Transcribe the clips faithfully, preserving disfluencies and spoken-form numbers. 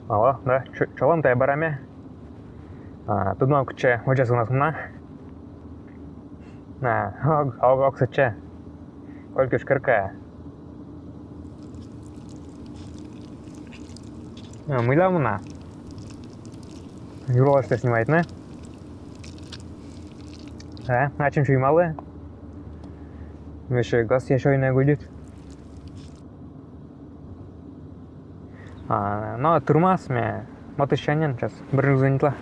Алло, да, чолӧм, тайӧ бара ме. А, тӧдмав, кытчӧ водзас вынас муна. А, ог, ог, ог сэтчӧ. Кольки уж керка. А, мыйла муна? Юралыштӧ снимайтны. А, ачым чуймалі. Вещӧ газ ещё и не гудит. А, но тырмас ме, матыстча нин, час бӧр звонитла.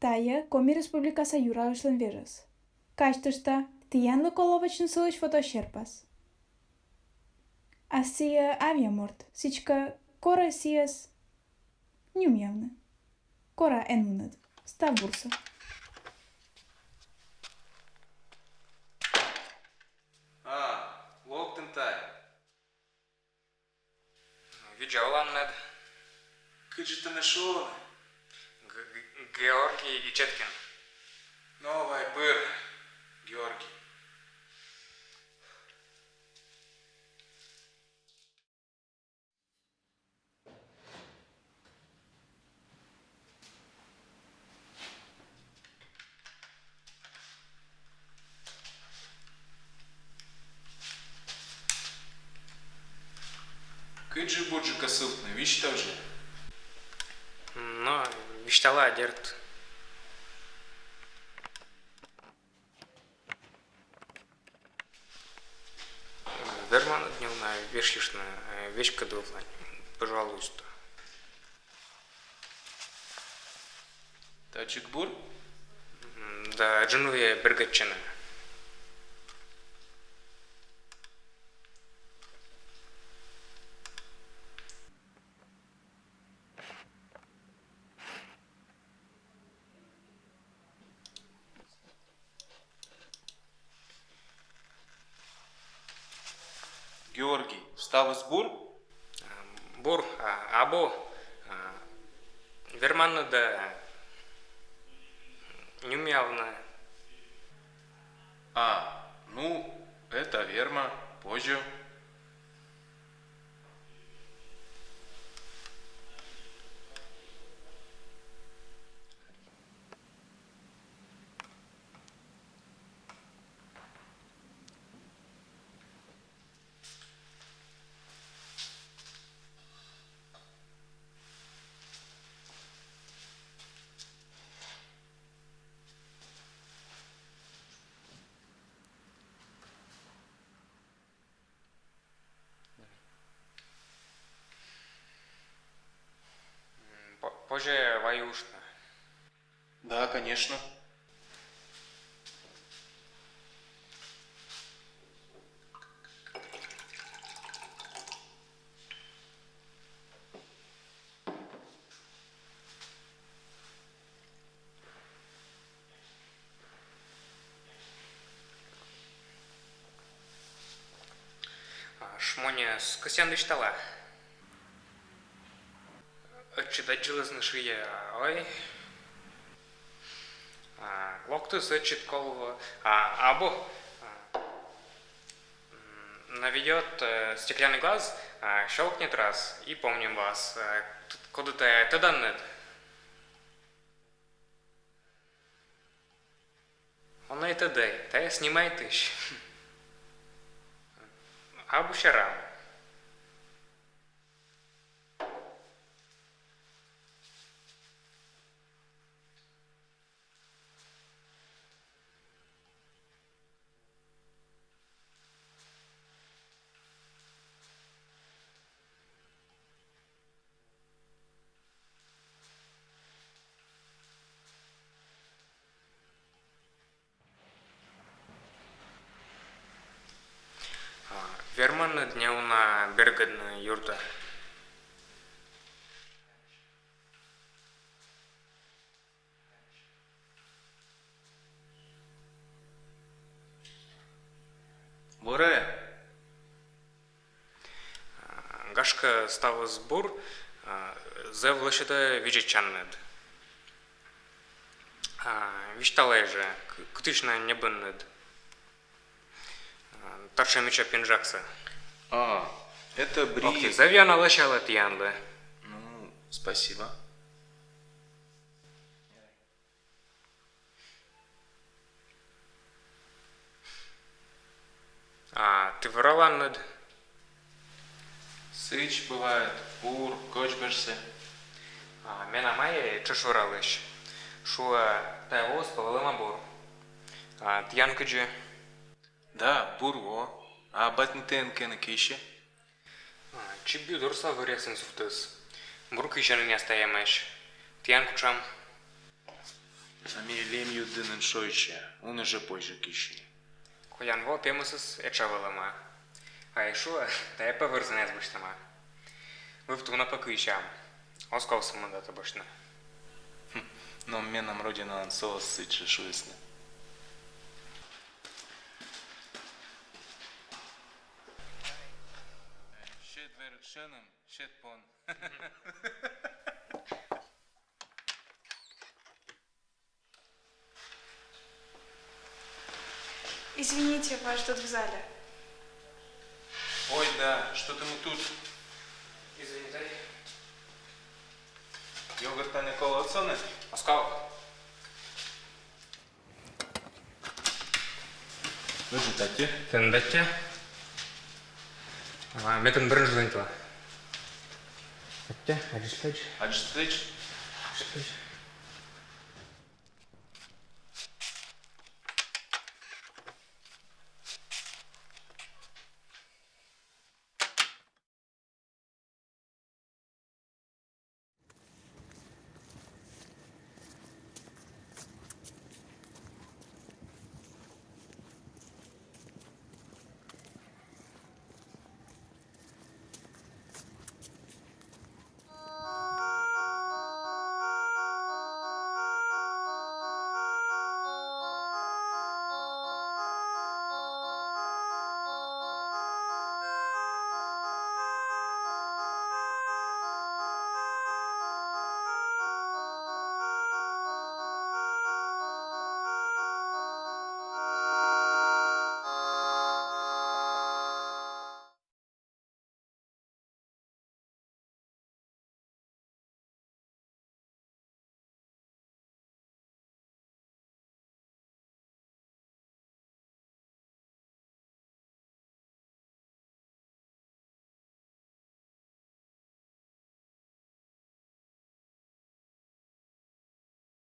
Тайӧ Коми Республикаса юралысьлӧн вежӧс. Казьтышта, тіянлы колӧ вӧчны сылысь фотосерпас. А сійӧ авъя морт, сідзкӧ, кора сійӧс нюмъявны. Кора эн мунӧд. Став бурсӧ. А, локтін тай. Видза оланныд. Кыдзи тэнӧ шуны? Г-, Г-, Георгий Ичеткин. Но вай пыр, Георгий. Кыдзи бурджыка сывтны, висьтав жӧ. Но, висьтала, дерт. Верманныд неуна вешйыштны, э, веськыдвывлань, пожалуйста. Татшӧм бур? М, да, джынвуйӧ бергӧдчыны. Георгий, ставыс бур? Бур, а, абу, а, верманныд да нюмъявны. А, ну, это верма, позьӧ. М, по-, позже вай уштны. Да, конечно. А, шмоньӧс кӧсъян висьтала. Ӧтчыд аддзылісны, шыйӧ, ой. А, локтіс ӧтчыд, колӧ, а, абу. А, м, наведёт, э, стеклянный глаз, а, щёлкнет раз, и помним вас. Э, т-, коді тайӧ, тӧданныд? Он и тӧдӧ, тайӧ снимайтысь. Абу серам. А, верманныд неуна бергӧдны юртӧ? Буре. А, гашкӧ, ставыс бур, а, зэв лӧсьыда видзӧдчанныд. А, висьталӧй жӧ, к-, кытысь на ньӧбинныд. А, татшӧм мича пинжаксӧ. А, это бри- Ок, зэв ёна лӧсялӧ тіянлы. Ну, спасибо. А ті вӧраланныд? Сідз бывает, бур, кӧч бӧжсӧ. А менам айӧ тшӧтш вӧралысь. Шуӧ, тайӧ воыс пӧ вӧлӧма бур. А тіян кыдзи? Да, бур во. А батьныд тіян кӧні киысьӧ? А, чипдорса вӧръясын сувтіс. Бур киысьӧн инъяс тайӧмаӧсь. Тіян кутшӧм? А ме лем югдыны эн шойччы, уна жӧ позьӧ киысь. Колян во пемӧсыс этша вӧлӧма. А ещӧ тайӧ пӧ вӧрзанъяс босьтӧма. Вывті уна пӧ киысям. Оз ков сӧмын датӧ босьтны. Хм, но менам родинаын со оз сідз жӧ шуисны. Сьӧд верӧг шӧным, сьӧд пон. Извините, вас ждут в зале. Ой, да, что-то мы тут. Извините. Йогурт ӧні колӧ отсӧны? Оз ков. Ыджыд аттьӧ. Тэнад аттьӧ. А, ме тэн бӧрын жӧ дзоньтала. Аттьӧ, аддзысьлӧй. Аддзысьлӧй. Аддзысьлӧй.